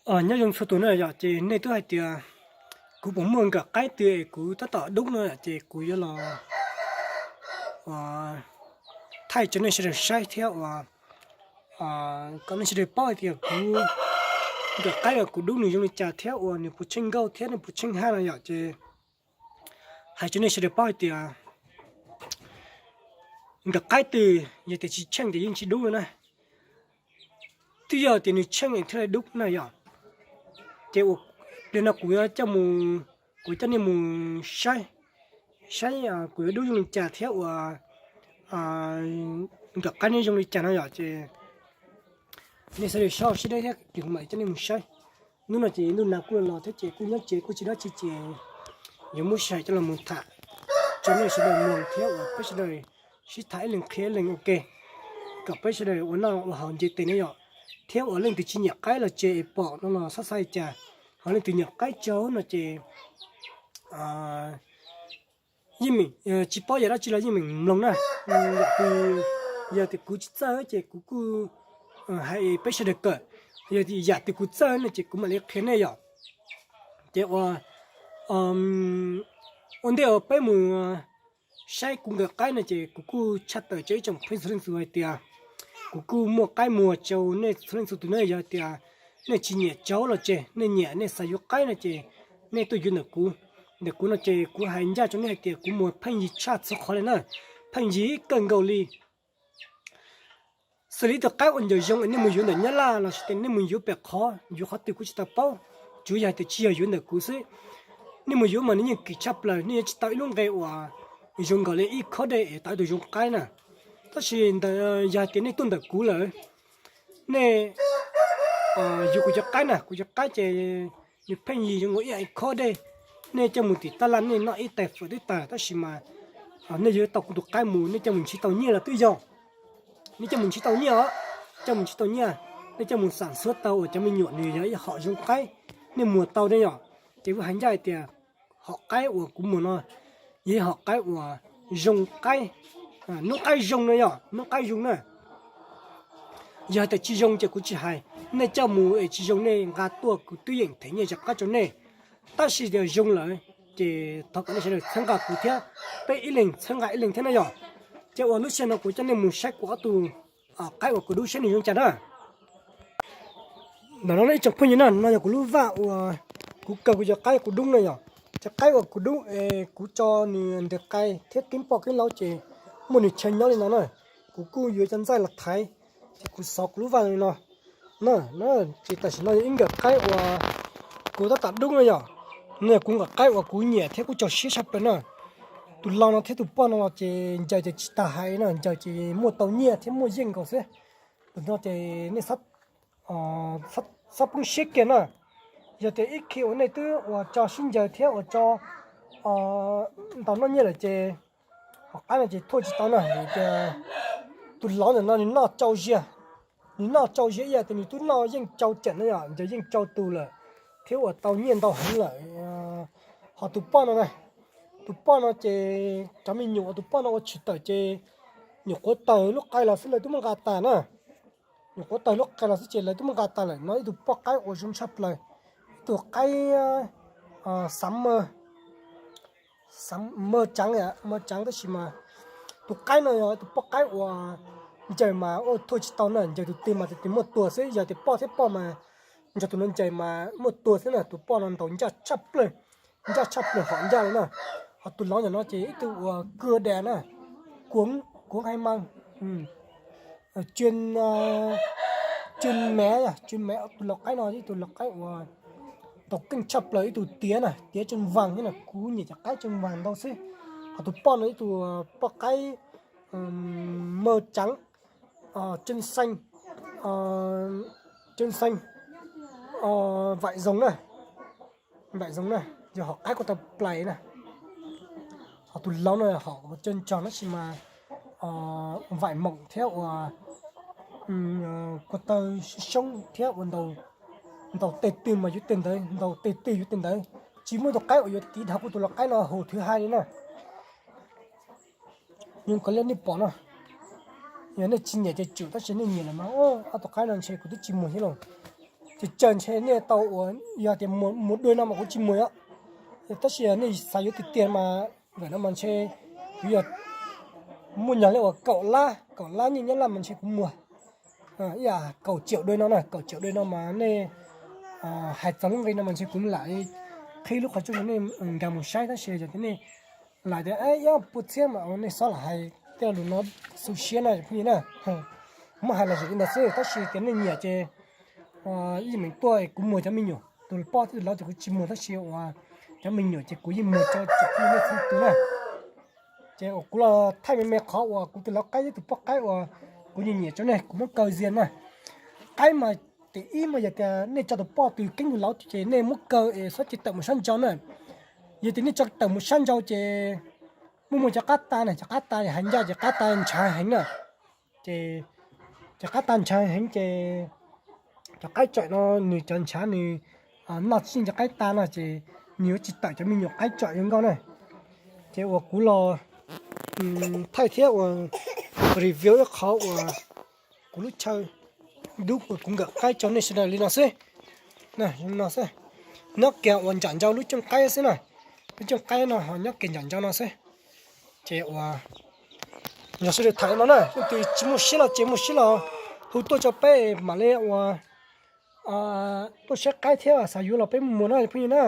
Nyob zoo txhua tus na yom, ces nej twb hais tias kuv puas muaj nkawm qaib twg es kuv tab tom dub no yom, ces kuv yuav los thaij rau nej sawv daws saib thiab uas kom nej sawv daws paub hais tias kuv nkawm qaib uas kuv dub nws zoo li cas thiab uas nws puas tsheej nkauj thiab nws puas tsheej haj no yom. Ces hais rau nej sawv daws paub hais tias nkawm qaib twg yog tias tsis tsheej ces yeej tsis dub na. Twb yog tias nws tsheej thiaj li dub na yom. Ces ua pliag no kuv yuav coj mus, kuv coj nej mus saib, saib kuv yuav dub zoo li cas thiab uas nkawm qaib nws zoo li cas no yom. Ces nej sawv daws soj sib deb thiab ces kuv mam li coj nej mus saib. Hnub no ces ntuj nag kuj los thiab ces kuj nyob tsev kuj tsis dab tsi ces yuav muab sij hawm coj los mus tham rau nej sawv daws mloog thiab uas peb sawv daws sib tham ib leeg qhia ib leeg ua ke, kom peb sawv daws ua noj ua haus nce tes ne yom. Thiab uas leej twg tsis nyiam qaib los ces es pom no los txhob xav li cas, ho leej twg nyiam qaib tsaug no ces yeej meem tsis paub yam dab tsi los yeej meem mloog na. Yam twg, yog tias kuv tsis txawj ces kuv kuj hais peb sawv daws kawm, yog yam twg kuv txawj no ces kuv mam li qhia nej yom. Ces ua, ua ntej uas peb mus saib kuv nkawm qaib no ces kuv kuj tshaj tawm rau ib tsoom phooj ywg txhua leej txhua tus hais tias kuv kuj muaj qaib muag rau nej txhua leej txhua tus na. Yog tias nej tsis nyiam tsaug los ces nej nyiam nej xav yuav qaib no ces nej tuaj yuav ntawm kuv. Ntawm kuv no ces kuv hais ncaj rau nej hais tias kuv muag pheej yig tshaj txhua qhov li na, pheej yig kawg nkaus li. Xws li ib tug qaib uas ncaws zoo es nej mus yuav ntawm Nyab Laj los sis tias nej mus yuav pem qhov, yuav qhov twg kuv tsis tau paub, tsuav yog hais tias tsis yog yuav ntawm kuv xwb. Nej mus yuav mas nws yeej kim tshaj plaws, nej yuav tsis tau ib lub nqe uas zoo nkaus li ib khob dej es tau ib tug zoo qaib na. Tab sis ntawm, yog hais tias nej tuaj ntawm kuv lawm, nej yuav kuv cov qaib na, kuv cov qaib ces nws pheej yig zoo nkaus ib yam khob dej. Nej coj mus tim taj laj nej noj ib tais fawm twb tag, tab sis mas nej yuav tau kuv tus qaib mus, nej coj mus ntsib tau nyiaj los twb yog, nej coj mus ntsib tau nyiaj os, coj mus ntsib tau nyiaj, nej coj mus xam ntxhuav tau uas cov me nyuam nws yog ib hom zoo qaib, nej muag tau ne yom. Ces kuv hais ncaj hais tias hom qaib uas kuv muag no yog ib hom qaib uas zoo qaib, noob qaib zoo no yom, noob qaib zoo na. Yog hais tias tsis zoo ces kuv tsis hais, nej coj mus es tsis zoo nej nqa tuaj kuv twb yeem them nyiaj cov qaib rau nej. Tab sis tias zoo lawm ces thov kom nej sawv daws txhawb nqa kuv thiab, peb ib leeg txhawb nqa ib leeg thiab na yom. Ces uas lub sij hawm no kuv coj nej mus saib kuv ob tug qaib uas kuv dub saib nws zoo cas na. Ntawm no ib tsoom phooj ywg na, no yog kuv lub vaj uas kuv kaw kuv cov qaib kuv dub na yom. Cov qaib uas kuv dub es kuv tso nws ntawm qai thiab keeb poj keeb laub ces muaj nws chaw nyob li no na. Kuv kuj yuav cov ntxaij los thaiv, ces kuv xov kuv lub vaj li no na. Ces tam sim no yog ib nkawm qaib uas kuv tab tom dub na yom. No yog kuv nkawm qaib uas kuv nyiam thiab kuj tso siab tshaj plaws na. Tus laus no thiab tus poj no los ces ncaws ces tsis tas hais na, ncaws ces muaj tau nyiaj thiab muaj yeej nkaus xwb. Tus no ces nej txhob poob siab kiag na. Yog tias ib khi uas nej twb uas tso sib ncaws thiab uas tso ntau noj nyiaj lawm ces hom qaib no ces thuaj tsis tau na, vim tias tus laus ntawm no nws noj tsau ziag, nws noj tsau ziag ib yam tias nws twb noj yeej tsau cawm na yom, ncaws yeej tsau tus lawm thiab uas tau nyiaj ntau heev lawm. Ho tus poj no na, tus poj no ces cov me nyuam uas tus poj no ua tshwm tawm ces nyuam qhuav tawg lub qai los xwb lawv twb muab nqa tas na. Nyuam qhuav tawg lub qai los xwb ces lawv twb muab nqa tas lawm. No ib tug poj qaib uas zoo tshaj plaws, ib tug qaib xav mawj, mawj tseev, mawj tseev tab sis mas tus qaib no yog tus poj qaib uas ncaws mas ua thuaj tsis tau na, ncaws tus twg mas tus twg muaj tuag xwb, yog tias poj thiab poj mas nrog tus no ncaws mas muaj tuag xwb na. Tus poj no ntaus ncaj tshaj plaws, ncaj tshaj plaws hom ncaj li na. Ho tus laus ntawm no ces ib tug uas kua dam na, kuv hais mas tsw mev, tsw mev tus laus qaib no ib tug laus qaib uas tau keej tshaj plaws, ib tug tiav na, tiav tsee vaas thiab na, kuv nyiam cov qaib tsee vaas ntau xwb. Ho tus poj no ib tug poj qaib mawj tseev, tsee xeej, tsee xeej, vaim zoo na, vaim zoo na, yog hom qaib kuj tau plais na. Ho tus laus no hom tsee tsog tab sis mas vaim moom thiab uas kuj tau soob thiab uas ntaus tej twg mas yuav tej ntawd, ntaus tej twg yuav tej ntawd. Tsis muaj tus qaib uas yuav tiv dhau kuv tus laus qaib no hauv thwv hais li na. Zoo kawg li nej pom no, yog nej tsis nyiam ces tsum, tab sis nej nyiam lawm mas ob tug qaib no ntshe kuv twb tsis muag thiab lauj. Ces tsawg ntshe nej tau uas yog tias muag dua no mas kuv tsis muag os. Tab sis nej xav yuav tiag tiag mas ntawm no mas ntshe kuv yog muaj nyog li uas kaum lab, kaum lab nyiaj Nyab Laj mas ntshe kuv muag. Ib yam kaum tsiaum dua no na, kaum tsiaum dua no mas nej hais txog lub nqi no mas ntshe kuv lam qhib lub qhov tsua rau nej nkag mus saib, tab sis yog tias nej lam tias ib ob puas txhiab mas nej xob lam hais tej lus no xu siab na phooj ywg na. Muab hais los zaum li ntawd xwb, tab sis tias nej nyiam ces yeej meem tuaj kuv muag cov me nyuam, tus poj thiab tus lau ces kuv tsis muag, tab sis uas cov me nyuam ces kuv yeej muag rau tsoom phooj ywg nej txhua tus na. Ces uas kuv los thaij me me qhov uas kuv tus lau qaib thiab tus poj qaib uas kuv nyiam nyiam rau nej, kuv muab kaw zias na. Qaib mas tim ib mas yog tias nej tso tus poj tus keeb tus lau ces nej muab kaw es txhob cia tawm mus sab nrau na. Yog tias nej tso tawm mus sab nrau ces muaj muaj cov qab tas na, cov qab tas hais ncaj ces qab tas ntshav heev na. Ces cov qab tas ntshav heev ces cov qaib tsawm no nws cov ntshav nws noj tsis yeej cov qaib tas no ces nws yuav tsis tawm cov me nyuam qaib tsawm zoo nkauj na. Ces uas kuv los thaij thiab uas review ib qhov uas kuv lub chaw dub uas kuv nkawm qaib rau nej sawv daws li no xwb. No xwb, nyob kiag uas nram nrau lub cooj qaib xwb na, lub cooj qaib no ho nyob kiag nram nrau no xwb. Ces uas yog sawv daws tham li no na, leej twg tsis muaj siab los ces muaj siab los hu tuaj rau peb mam li uas tuaj saib qaib thiab xav yuav los peb muag no phooj ywg na.